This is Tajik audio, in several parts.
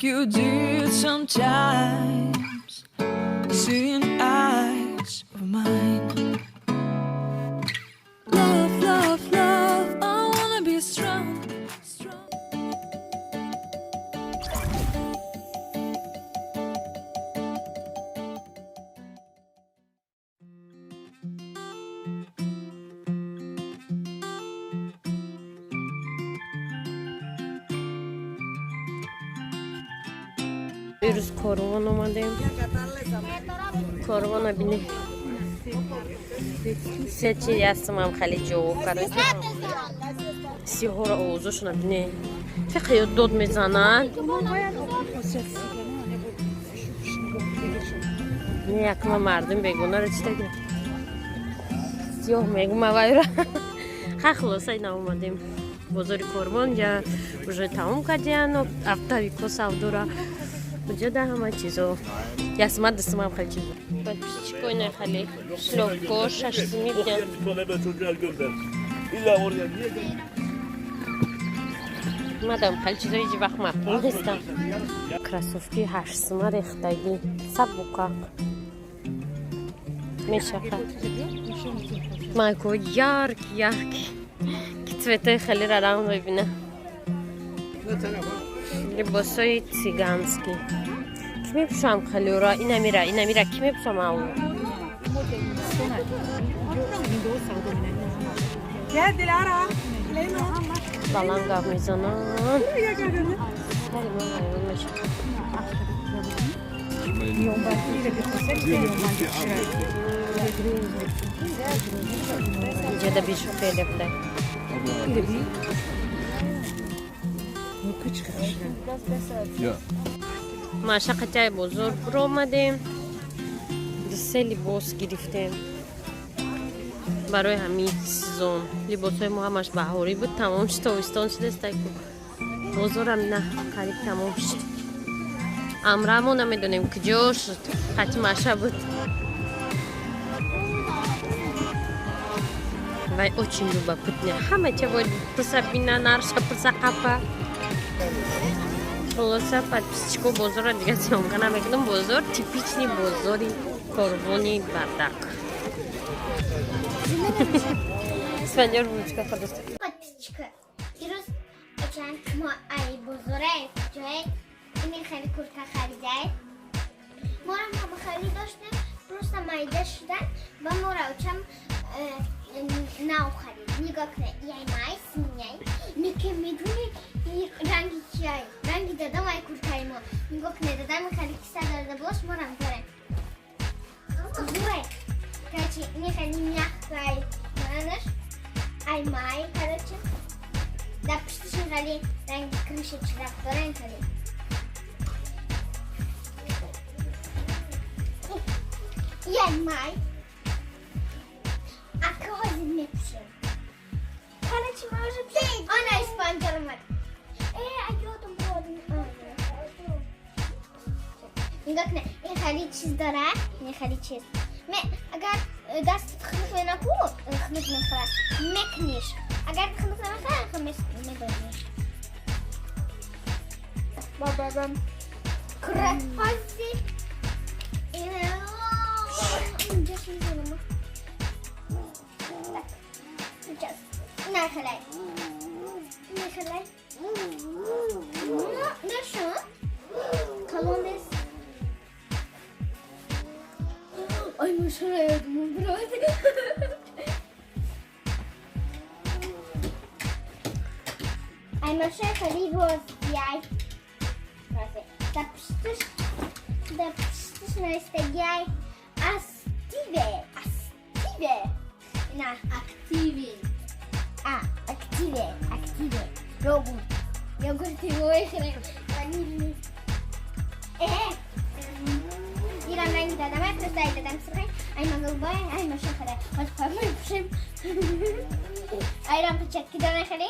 you did sometimes. Seeing eyes of mine. Love, love, love, I wanna be strong, strong. Ирӯз Корвон омадем. Корвона бинед. Се чи ястамам хеле ҷавоб кардем. Сиҳоро овозошона бине. Фиқе дод мезананд. Не, якма мардум бегонаро чита гирифт. Сиёҳ мегума вайра. Ха, хулоса, ина омадем. Бозори Корвон я уже тамом кардиян, оптовико савдора. Уҷа да ҳама чизо. Ясма дастмам хеле чизо. Подписчико, ина хеле шлёпко 6 сими бидян. Okuyan bir tane ben çocuğa gönder. İlla oraya niye gönder? Мадам хеле чизо ҳеҷ вақт маъқул нестам. Кроссовки 8 сима рехтагӣ. Сабукак. Мешаха. Майко яркий, яркий. Ки цветои хеле ранг мебина. Либосҳои цыганский. Ки мепӯшам хелеро? Инамира, инамира ки мепӯшам ау? Gel Dilara. Баланд гап мезананд. Сари ман ҳайрон мешавам. Иҷода бижутерия буда. Ya. Маша қатяи бозор буромадем. Се либос гирифтем. Барои ҳамин сезон. Либосҳои мо ҳамаш баҳорӣ буд, тамом шуд, тобистон шудааст. Бозорам на қариб тамом шуд. Амрамо намедонем куҷо шуд. Қати Маша буд. Вай очень любопытная. Ҳама ча бояд пурса, бина, нарша пурса, қапа. Хулоса, подписчико, бозорро дига съёмка намекунам. Бозор типичный бозори Корвони Бардак. Исфандиёр ручка хадост. Подписчика. Дирӯз чанд мо ай бозоре ҷое ини хеле куртка харидай. Морам ҳама хари доштем, просто майда шудан ва мора очам нав харид. Нигоҳ кунед, яй май синяй. Неке медуни ранги чиай? Ранги дадам ай курткаи мо. Нигоҳ кунед, дадам хеле киса дорада бош, морам дорем. Зуре. Короче, ини хеле мягкай. Манаш ай май, короче. Дар пушташон хеле ранги крыша чирақ дорем хеле. Яй май. Ака ҳозир мепӯшем. Короче, ма уже Она испанҷар омад. Э, а ёдам бурд. Нигоҳ кунед, ин хеле чиз дора, ин хеле чиз. Ме агар дастат хунук менаку, хунук мехӯрад. Мекуниш. Агар хунук намехӯрад, хунук медониш. Бабам. Кура ҳозир. Инҷош мезанам. Так. Сейчас. Нахалай. Нахалай. Ну, что? Колонес. Ой, ну что я думаю, брат. Ай, маша хали воз яй. Да пштыш, да пштыш на яй. Астиве, астиве. На. Активи. А, активе, активе. Йогурт. Йогурт его хрен. Ванильный. Ирам ранги дадам, ай просто ай дадам сырхай. Ай голубая, ай маша хара. Вот помывшим. Ай рам перчатки дана хали.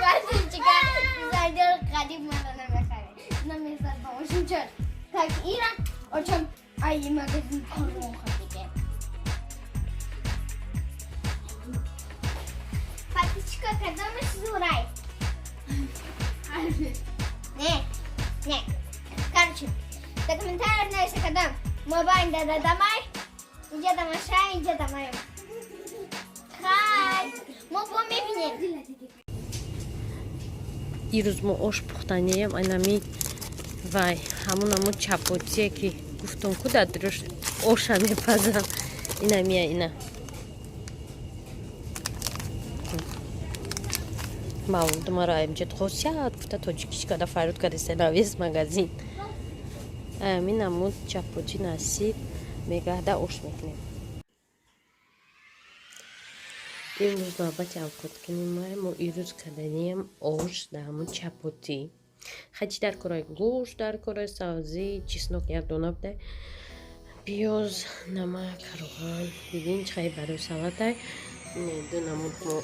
Подписчика, зайдер қадим мана намехаре. Намезад ба мошин чор. Так, Ира, очам ай магазин Корвон хатике. Кадомаш зурай? Не, не. Короче, дар комментариях нависа кадом мобайн дададамай, инҷа дамаша, инҷа дамай. Хай, мо бо мебинем. Ирӯз мо ош пухтанием, айнами вай ҳамун амо чапотие ки гуфтум ку дар дурӯш оша мепазам. Инамия ина. Мавлуд мара имҷед хосият гуфта тоҷикиш када фарёд кардеста навес магазин. Амин амуд чапоти насиб мегаҳда ош мекунем. Имрӯз навбати авқоткунӣ мо ирӯз карданием ош дар ҳамун чапотӣ. Хачи дар кораи гӯшт, дар кораи сабзӣ, чеснок як дона буда, пиёз, намак, равған, дидин чӣ хеле барои салатай. Не ду намуд мо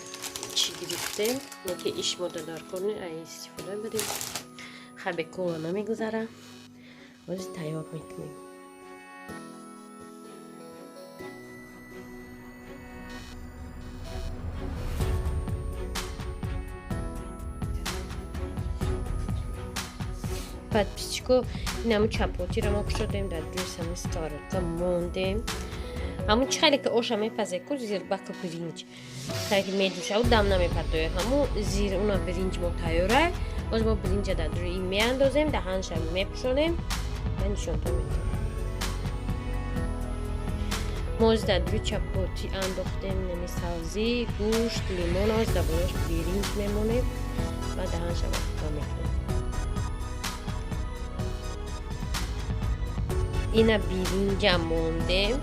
чӣ гирифтем, яке иш мода дар кор не, ай истифода барем. Хабе кола намегузара. Боз тайёр мекунем. Подписчико, инаму чапотиро мо кушодем, дар рӯи сами сковородка мондем. Ҳамун чӣ хеле ки оша мепазе ку зирбаку биринҷ хеле ки медӯшаву дам намепартояд. Ҳамун зир уна биринҷ мо тайёрай. Боз мо биринҷа дар рӯи меандозем, даҳанша мепӯшонем ва нишонтон медиҳем. Мо оз дар рӯи чапотӣ андохтем нами сабзӣ, гӯшт, лимон, оз дар болош биринҷ мемонем ва даҳанша маҳкам мекунем. Ина биринҷа мондем.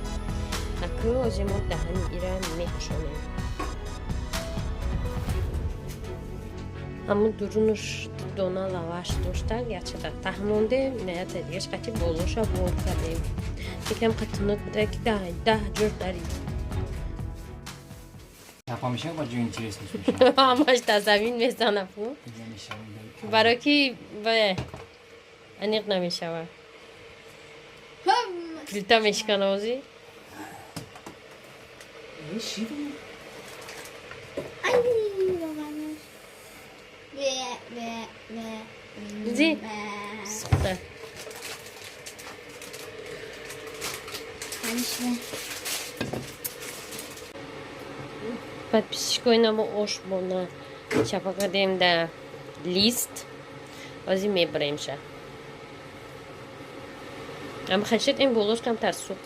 Аку ози мо даҳани ира мепӯшонем. Ҳамун дурунуш дона лаваш доштак, якча дар таҳ мондем, ина якта дигаш қати болоша бор кардем. Якам қатунук буда ки даҳ ҷур дарид. Чапа мешавад, ба ҷои интересно мешавад. Ҳамаш дар замин мезанад. Барои ки аниқ намешавад. Плита мешкана озӣ. Диди? Сухта. Подписчикои намо ош бона чапа кардем да лист. Озӣ мебаремша. Ам хашид ин болош камтар сухт.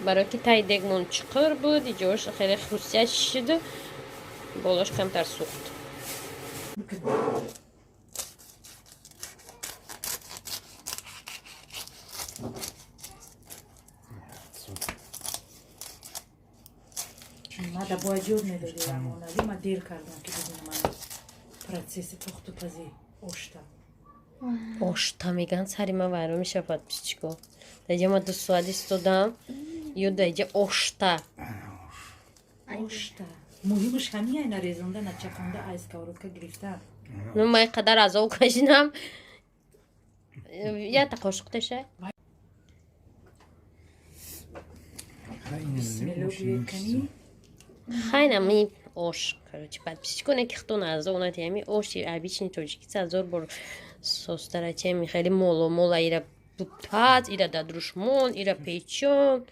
Барои ки таи дегмон чуқур буд, иҷош хеле хусусият шиду болош камтар сухт. Ма да бояд ёд медодӣ рамонави, ма дер кардам ки бибинам процесси пухту пази ошта. Ошта меган сари ма вайрон мешавад подписчико. Даҷа ма 2 соат истодам, ё даҷа ошта. Ошта. Муҳимаш ҳамин ай нарезонда, начапонда, ай сковородка гирифтан. Ну ма қадар азоб кашидам. Якта қошуқ теша. Хайнами ош, короче, подписчико не ки хтон азоб нати, ҳами оши обычный тоҷикица азор бор состарачеми хеле моло мола ира паз, ира дадрушмон, ира печон.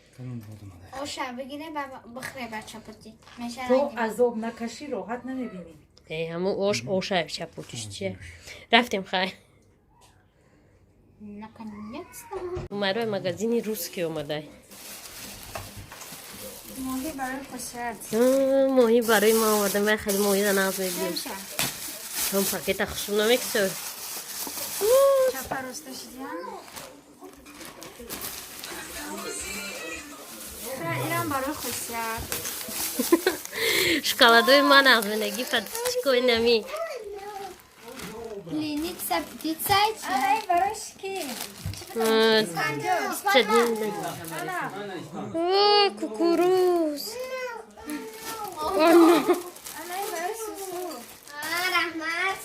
Оша бигире бихӯре бар чапотӣ. То азоб накашӣ роҳат намебинӣ. Ҳамун ош оша чапотиш чия. Рафтем хай. Наконец-то. Умарои магазини русский омадай. Моҳӣ барои хусрат. Моҳӣ барои ма овардам, ман хеле моҳиро нағз мебинам. Ҳам пакета хушб намекусор. Чапа роста шидиам. Ирам барои хусрат. Шоколадои ман нағз менаги подписчикои нами. Леница птица. Ай барои ки? О, кукуруз. Раҳмат.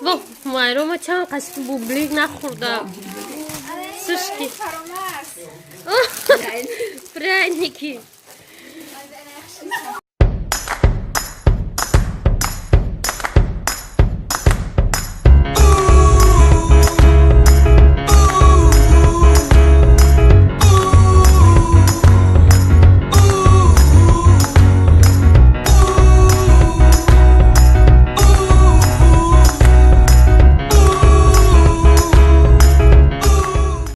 Во, майрома чанд қасд бублик нахӯрдам. Сушки. Пряники.